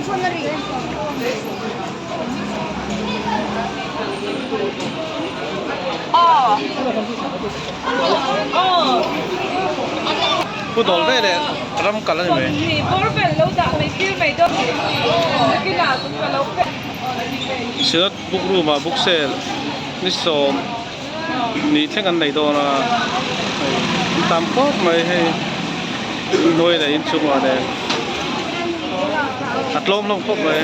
Pu dawl ve leh ram kal a ni mai. Synod book room ah book sale ni sawm nih thleng an nei dawn a hei an tam khawp mai hei inhnuai leh inchungah nen a tlawm hlawm khawp mai.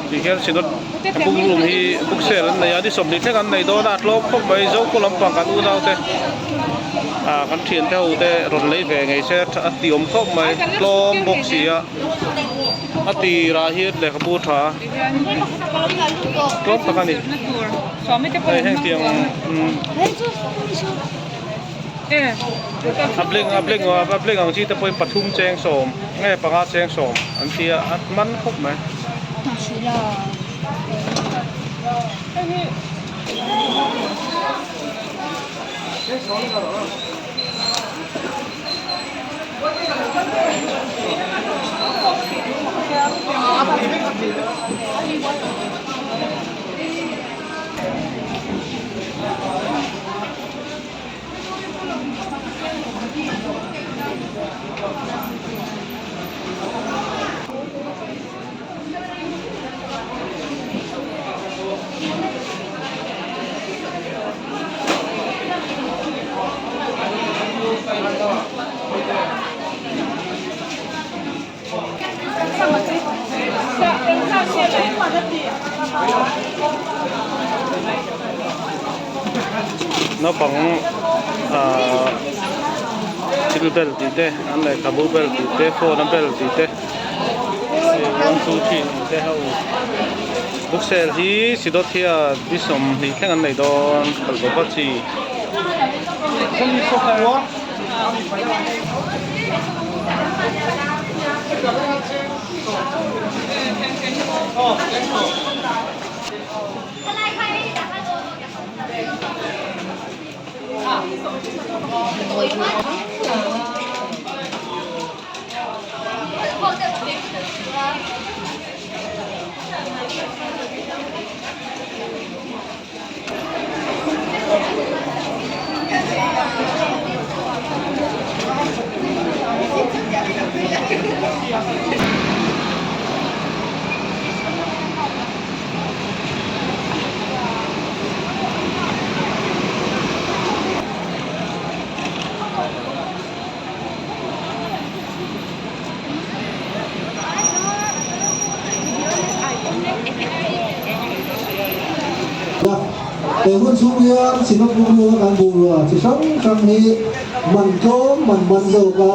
Tihian Synod book room hi book sale an nei a ni 20 thleng an nei dawn a a tlawm khawp mai Zokhaw lampang kan unau te ah kan thian te ho te rawn lei ve ngei se a ti awm khawp mai tlawm bawk si a a tirah hian lehkhabu tha tlawm tak a ni hei heng tiang umm a bling a bling a bling ang chi te pawhin pathum cheng sawm nge panga cheng sawm an ti a a man khawp mai. Naupang ahh thil bel tih te an lehkhabu bel tih te phone a bel tih te one two three tih te ho book sale hi Sidawt hian ni 20 thleng an nei dawn kal bawk a chi. He hun chhung hian Synod Bungruanga kan bungrua chi hrang hrang hi man tlawm man man zawk a.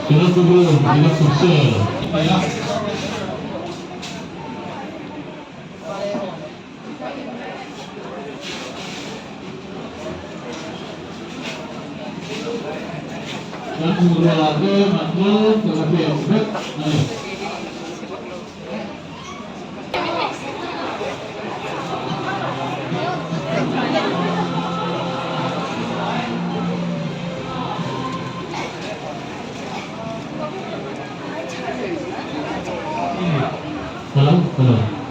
Synod Book Room in a book sale a ni a. Kan bungrua te man tlawm tak a pek vek a ni. Hello, hello.